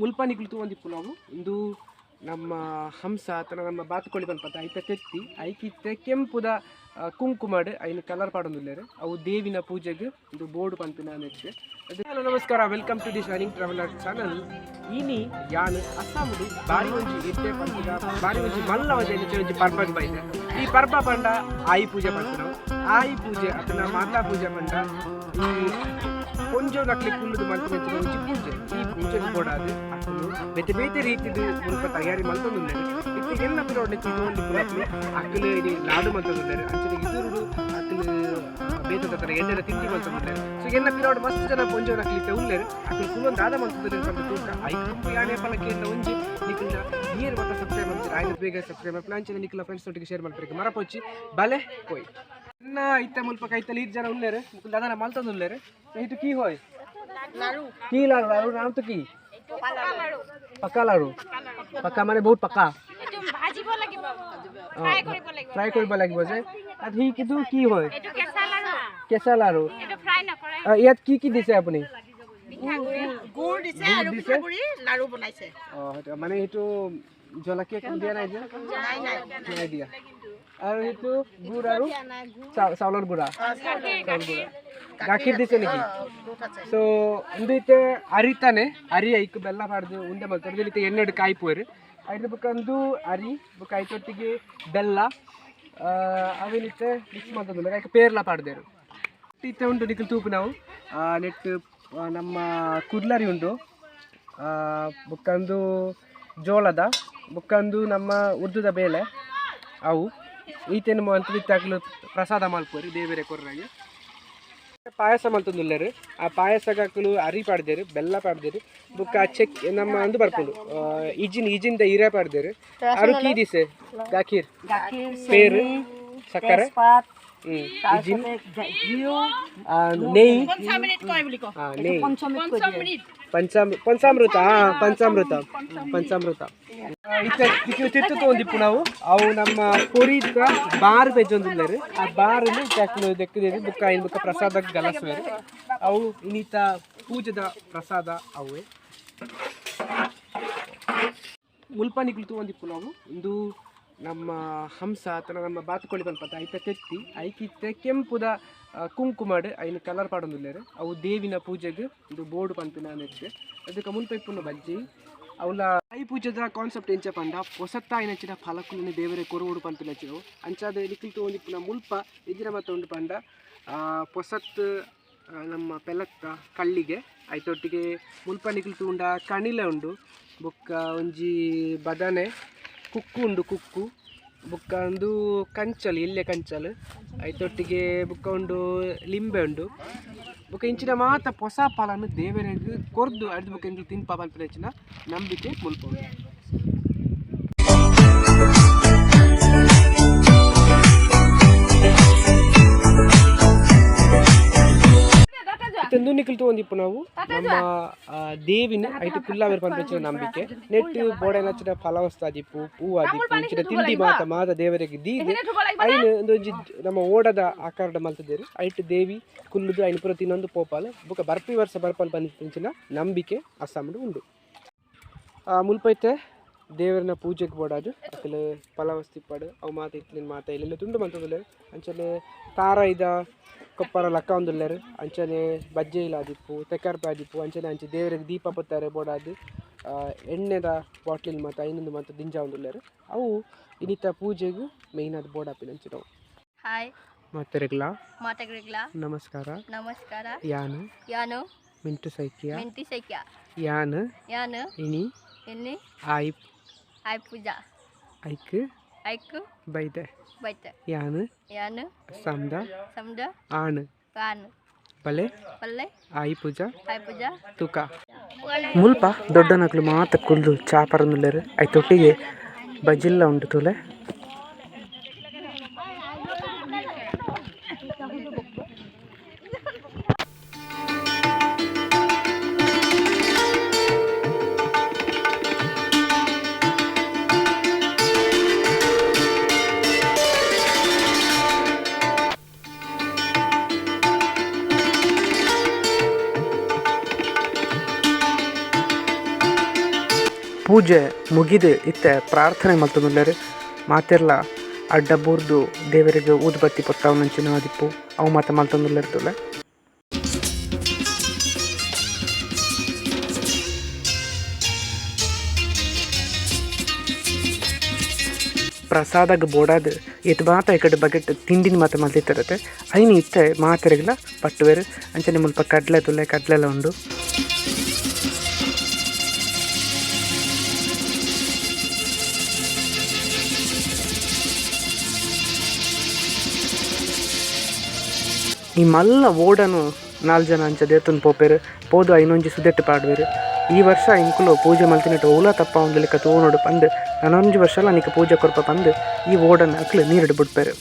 ಮುಲ್ಪ ನಿಕುಲು ತೂವೊಂದಿಪ್ಪುನವು ಉಂದು ನಮ್ಮ ಹಂಸ ಅತ್ತನ ನಮ್ಮ ಬಾತುಕೋಳಿ ಪನ್ಪತ ಐತ ತೆತ್ತಿ ಐಕಿತ್ತೆ ಕೆಂಪುದ ಕುಂಕುಮಡ್ ಐನ್ ಕಲರ್ ಪಾಡೊಂದುಲ್ಲೆರ್ ಅವು ದೇವಿನ ಪೂಜೆಗ್ ಉಂದು ಬೋರ್ಡ್ ಪನ್ಪಿನ ನೆಟ್. ಹಲೋ ನಮಸ್ಕಾರ, welcome to the shining traveller channel. ಇನಿ ಯಾನ್ ಅಸ್ಸಾಂಡ್ ಬಾರಿ ಒಂಜಿ ಎಡ್ಡೆ ಪನ್ಪಿನ ಬಾರಿ ಒಂಜಿ ಮಲ್ಲ ಒಂಜಿ ಎಂಚ ಒಂಜಿ ಪರ್ಬಗ್ ಬೈದೆ. ಈ ಪರ್ಬ ಪಂಡ ಆಯಿ ಪೂಜೆ ಪನ್ಪಿನವು. ಆಯಿ ಪೂಜೆ ಅತ್ತನ ಮಾತಾ ಪೂಜೆ ಪಂಡ ಈ ಪೊಂಜೋನಕ್ಲೆ ಕುಲ್ಲುದು ಮಲ್ಪುನಂಚಿನ ಒಂಜಿ ಪೂಜೆ. ಈ ಪೂಜೆಗ್ ಬೋಡಾದ್ ಅಕುಲು ಬೇತೆ ಬೇತೆ ರೀತಿಡ್ ಮುಲ್ಪ ತಯಾರಿ ಮಲ್ತೊಂದುಲ್ಲೆರ್. ಇತ್ತೆ ಎನ್ನ ಪಿರವುಡು ತೂವೊಂದಿಪ್ಪುನಕುಲು ಅಕುಲು ಇನಿ ಲಾಡು ಮಲ್ತೊಂದುಲ್ಲೆರ್. ಅಂಚನೆ ಎದುರುಡು ಅಕುಲು ಬೇತೆ ತರ ಎಣ್ಣೆದ ತಿಂಡಿ ಮಲ್ತೊಂದುಲ್ಲೆರ್. ಸೊ ಎನ್ನ ಪಿರವುಡು ಮಸ್ತ್ ಜನ ಪೊಂಜೋನಕ್ಲು ಇತ್ತೆ ಉಲ್ಲೆರ್. ಅಕುಲು ಕುಲ್ಲೊಂದು ದಾದ ಮಲ್ತೊಂದುಲ್ಲೆರ್ ಪಂದ್ ತೂಕ. ಐಕ್ ದುಂಬು ಯಾನ್ ಏಪಲ ಕೇಂಡ ಒಂಜಿ, ನಿಕಲ್ನ ಏರ್ ಮಾತ ಸಬ್ಸ್ಕ್ರೈಬ್ ಮಲ್ತಿಜೆರ್ ಆಯಿನಾತ್ ಬೇಗ ಸಬ್ಸ್ಕ್ರೈಬ್ ಮಲ್ಪುಲೆ. ಅಂಚನೆ ನಿಕಲ್ನ ಫ್ರೆಂಡ್ಸ್ ನೊಟ್ಟಿಗೆ ಶೇರ್ ಮಲ್ಪೆರೆಗ್ ಮರಪೊಚ್ಚಿ. ಬಲೆ ಪೋಯಿ. ಎನ್ನ ಇತ್ತೆ ಮುಲ್ಪ ಕೈತಲ್ ಈತ್ ಜನ ಉಲ್ಲೆರ್, ಮುಕುಲು ದಾದನ ಮಲ್ತೊಂದುಲ್ಲೆರ್. ಇತು ಕಿ ಹೋಯ್ কি লাড়ু? লাড়ুর নাম তো কি? পাকা লাড়ু। পাকা মানে বহুত পাকা। এইটো ভাজিব লাগিব, ফ্ৰাই কৰিব লাগিব। ফ্ৰাই কৰিব লাগিব যে। আৰু সি কিন্তু কি হয়? এইটো কেঁচা লাড়ু। কেঁচা লাড়ু। এইটো ফ্ৰাই নকৰে। ইয়াত কি কি দিছে আপুনি? পিঠাগুড়ি। গুড় দিছে আৰু দিছে? পিঠাগুড়ি লাড়ু বনাইছে। অঁ, সেইটো মানে সেইটো জলকীয়া একো দিয়া নাই যে? নাই নাই। নাই দিয়া। আৰু সেইটো গুড় আৰু চাউলৰ গুড়া। গাখীৰ, গাখীৰ। গাখীৰ দিছে নেকি? দুধ আছে। ಸೊ ಉಂದು ಇತ್ತೆ ಅರಿತಾನೆ ಅರಿ ಐಕ್ ಬೆಲ್ಲ ಪಾಡ್ದು ಉಂಡೆ ಮಲ್ತಾರೆ. ಇತ್ತೆ ಎಣ್ಣೆಡ್ ಕಾಯ್ಪುವೆರ್. ಐದು ಬೊಕ್ಕ ಉಂದು ಅರಿ ಬೊಕ್ಕ ಐತೊಟ್ಟಿಗೆ ಬೆಲ್ಲ ಅವೆನಿತ್ತೆ ಮಿಕ್ಸ್ ಮಲ್ತೊಂದುಲ್ಲೆರ್. ಐಕ್ ಪೇರ್ಲ ಪಾಡ್ದೆರ್. ಇತ್ತೆ ಉಂಡು ನಿಕುಲು ತೂಪುನವು ನೆಟ್ ನಮ್ಮ ಕುರ್ಲರಿ ಉಂಡು, ಬೊಕ್ಕ ಉಂದು ಜೋಳದ, ಬೊಕ್ಕ ಉಂದು ನಮ್ಮ ಉದ್ದುದ ಬೇಳೆ. ಅವು ಈತೆನ್ ಮಲ್ತುದು ಇತ್ತೆ ಅಕುಲು ಪ್ರಸಾದ ಮಲ್ಪುವೆರ್ ದೇವೆರೆ ಕೊರ್ರಾಗೆ. ಪಾಯಸ ಮಲ್ತೊಂದುಲ್ಲೆರ್. ಆ ಪಾಯಸಗ್ ಅಕುಲು ಅರಿ ಪಾಡ್ದೆರ್, ಬೆಲ್ಲ ಪಾಡ್ದೆರ್, ಬೊಕ್ಕ ಚೆಕ್ ನಮ್ಮ ಅಂದು ಬರ್ಪುಂಡು ಇಜಿನ್, ಇಜಿನ್ದ ಇರೆ ಪಾಡ್ದೆರ್. ಅರು ಕೀ ದಿಸೆ ಗಾಖೀರ್, ಪೇರು, ಸಕ್ಕರೆ, ಇಜಿನ್, ನೆಯ್, ನೆಯ್, ಪಂಚಾಮೃತ, ಪಂಚಾಮೃತ, ಪಂಚಾಮೃತ. ಇತ್ತೆ ತಿತ್ತು ತೂವೊಂದಿಪ್ಪುನವು ಅವು ನಮ್ಮ ಪೊರಿತ ಬಾರ್ ಪೆಜ್ಜೊಂದುಲ್ಲೆರ್. ಆ ಬಾರುನು ಇತ್ತೆ ಅಕುಲು ದೆಕ್ಕುದೆರ್. ಬೊಕ್ಕ ಐನ್ ಬೊಕ್ಕ ಪ್ರಸಾದಗ್ ಗಲಸುವೆರ್. ಅವು ಇನಿತ ಪೂಜೆದ ಪ್ರಸಾದ ಅವುವೆ. ಮುಲ್ಪ ನಿಕುಲು ತೂವೊಂದಿಪ್ಪುನವು ಉಂದು ನಮ್ಮ ಹಂಸ ಅತ್ತನ ನಮ್ಮ ಬಾತುಕೋಳಿ ಪನ್ಪತ ಐತ ತೆತ್ತಿ ಐಕಿತ್ತೆ ಕೆಂಪುದ ಕುಂಕುಮಡ್ ಐನ್ ಕಲರ್ ಪಾಡೊಂದುಲ್ಲೆರ್. ಅವು ದೇವಿನ ಪೂಜೆಗ್ ಉಂದು ಬೋರ್ಡ್ ಪನ್ಪಿನ ನೆಟ್. ಅದಕ್ಕೆ ಮುಲ್ಪ ಇಪ್ಪುನ ಬಜ್ಜಿ ಅವ್ಲ. I ಪೂಜೆದ ಕಾನ್ಸೆಪ್ಟ್ ಎಂಚ ಪಂಡ ಪೊಸತ್ತಾಯಿನಂಚಿನ ಫಲಕುಲೆನ್ ದೇವರೆ ಕೊರೊಡು ಪನ್ಪಿನಂಚಿನವು. ಅಂಚಾದ್ ನಿಕುಲು ತೂವೊಂದಿಪ್ಪುನ ಮುಲ್ಪ ಎಂಚಿನ ಮಾತ ಉಂಡು ಪಂಡ ಪೊಸತ್ ನಮ್ಮ ಪೆಲತ್ತ ಕಳ್ಳಿಗೆ, ಐತೊಟ್ಟಿಗೆ ಮುಲ್ಪ ನಿಕುಲು ತೂಂಡ ಕಣಿಲೆ ಉಂಡು, ಬೊಕ್ಕ ಒಂಜಿ ಬದನೆ, ಕುಕ್ಕು ಉಂಡು, ಕುಕ್ಕು, ಬೊಕ್ಕ ಉಂದು ಕಂಚಲ್, ಎಲ್ಯ ಕಂಚಲ್, ಐತೊಟ್ಟಿಗೆ ಬೊಕ್ಕ ಉಂಡು ಲಿಂಬೆ ಉಂಡು. ಬೊಕ್ಕ ಇಂಚಿನ ಮಾತ ಪೊಸ ಫಲನ್ ದೇವೆರೆಗ್ ಕೊರ್ದು ಅರ್ದ್ ಬೊಕ್ಕ ಎಂಕುಲು ತಿನ್ಪ ಪನ್ಪಿನಂಚಿನ ನಂಬಿಕೆ ಮುಲ್ಪ ಉಂಡು. ಇತ್ತೆ ನಿಕುಲು ತೂವೊಂದಿಪ್ಪುನವು ನಮ್ಮ ದೇವಿನ ಐಟ್ ಕುಲ್ಲಾವೆರ್ ಪನ್ಪಿನಂಚಿನ ನಂಬಿಕೆ. ನೆಟ್ ಬೋಡಾಯಿನಂಚಿನ ಫಲವಸ್ತು ಆದಿಪ್ಪು, ಪೂ ಆದಿಪ್ಪು, ಇಂಚಿನ ತಿಂಡಿ ಮಾತ ಮಾತ ದೇವರೆಗ್ ದೀದ್ ಐನ್ ಉಂದೊಂಜಿ ನಮ್ಮ ಓಡದ ಆಕಾರದ ಮಲ್ತುದೆರ್. ಐಟ್ ದೇವಿ ಕುಲ್ಲುದು ಐನ್ ಪೂರ ತಿನ್ನೊಂದು ಪೋಪಾಲ್, ಬೊಕ ಬರ್ಪಿ ವರ್ಷ ಬರ್ಪಲ್ ಪನ್ಪಿನಂಚಿನ ನಂಬಿಕೆ ಅಸ್ಸಾಂಡ್ ಉಂಡು. ಮುಲ್ಪ ಇತ್ತೆ ದೇವರನ ಪೂಜೆಗ್ ಬೋಡಾದ್ ಅಕುಲು ಫಲವಸ್ತು ಇಪ್ಪಡ್ ಅವು ಮಾತ ಇತ್ತಿನ ಮಾತ ಎಲ್ಲೆಲ್ಲ ತುಂಡು ಮಲ್ತೊಂದುಲ್ಲೆರ್. ಅಂಚನೆ ತಾರಾಯಿದ ಕೊಪ್ಪರ ಲಕ್ಕಾವೊಂದುಲ್ಲೆರ್. ಅಂಚನೆ ಬಜ್ಜೆಯಿಲ ಆದಿಪ್ಪು, ತೆಕರ್ಪೆ ಆದಿಪ್ಪು, ಅಂಚನೆ ಅಂಚೆ ದೇವರೆಗ್ ದೀಪ ಪೊತ್ತಾರೆ ಬೋಡಾದ್ ಎಣ್ಣೆದ ಬಾಟ್ಲಿಲ್ ಮಾತ ಐನೊಂದು ಮಾತ ದಿಂಜಾವೊಂದುಲ್ಲೆರ್. ಅವು ಇನಿತ ಪೂಜೆಗ್ ಮೈನ್ ಆದ್ ಬೋಡಾಪಿನಂಚಿನವು. ಹಾಯ್. ಮಾತೆರೆಗ್ಲಾ ಮಾತಾಗ್ರಿಗ್ಲಾ ನಮಸ್ಕಾರ. ನಮಸ್ಕಾರ. ಯಾನ್ ಯಾನು ಮಿಂಟು ಸೈಕಿಯಾ. ಮೆಂತಿ ಸೈಕ್ಯ. ಯಾನ್ ಯಾನು ಇನಿ ಎನ್ನಿ ಆಯಿ ಆಯ್ ಪೂಜಾ ಐಕ್ ಐಕ್ ಬೈದೆ. ಬೈತೆ. ಯಾನ್ ಯಾನು ಅಸ್ಸಾಂದ ಸಮುದ್ರ ಆಣ್ ಕಾನ್ ಬಲೆ ಪಲ್ಲೆ ಆಯಿ ಪೂಜಾ ಆಯ್ ಪೂಜಾ ತುಕ. ಮುಲ್ಪ ದೊಡ್ಡನಕ್ಲು ಮಾತ ಕುಲ್ದು ಚಾ ಪರೊಂದುಲ್ಲೆರ್. ಐತೊಟ್ಟಿಗೆ ಬಜಿಲ್ಲ ಉಂಡು ತೂಲೆ. ಪೂಜೆ ಮುಗಿದು ಇತ್ತೆ ಪ್ರಾರ್ಥನೆ ಮಲ್ತೊಂದುಲ್ಲೆರ್ ಮಾತೆರ್ಲ ಅಡ್ಡ ಬೂರ್ದು ದೇವೆರೆಗ್ ಊದುಬತ್ತಿ ಪೊತ್ತಾವುನಂಚಿನ ಆದಿಪ್ಪು ಅವು ಮಾತ ಮಲ್ತೊಂದುಲ್ಲೆರ್ ತೂಲೆ. ಪ್ರಸಾದಗ್ ಬೋಡಾದ್ ಏತ್ ಮಾತ ಎಕಡೆ ಬಗೆಟ್ ತಿಂಡಿನ ಮಾತ ಮಲ್ತಿತ್ತೆರತೆ ಐನ್ ಇತ್ತೆ ಮಾತೆರೆಗ್ಲ ಪಟ್ಟುವೆರ್. ಅಂಚನೆ ಮುಲ್ಪ ಕಡ್ಲೆ ತುಲೆ ಕಡ್ಲೆಲ ಉಂಡು. ಈ ಮಲ್ಲ ಓಡನು ನಾಲ್ ಜನ ಅಂಚ ದೇತೊಂದು ಪೋಪೆರ್ ಪೋದು ಐನೊಂಜಿ ಸುದೆಟ್ ಪಾಡುವೆರ್. ಈ ವರ್ಷ ಎಂಕುಲು ಪೂಜೆ ಮಲ್ತಿನಟ ಓಲ ತಪ್ಪಾವೊಂದುಲೆಕ ತೂವೊನೊಡು ಪಂದ್ ನನೊಂಜಿ ವರ್ಷಲ ನಿಕ್ ಪೂಜೆ ಕೊರ್ಪ ಪಂದ್ ಈ ಓಡನ್ ಅಕ್ಲು ನೀರುಡು ಬುಡ್ಪೆರ್.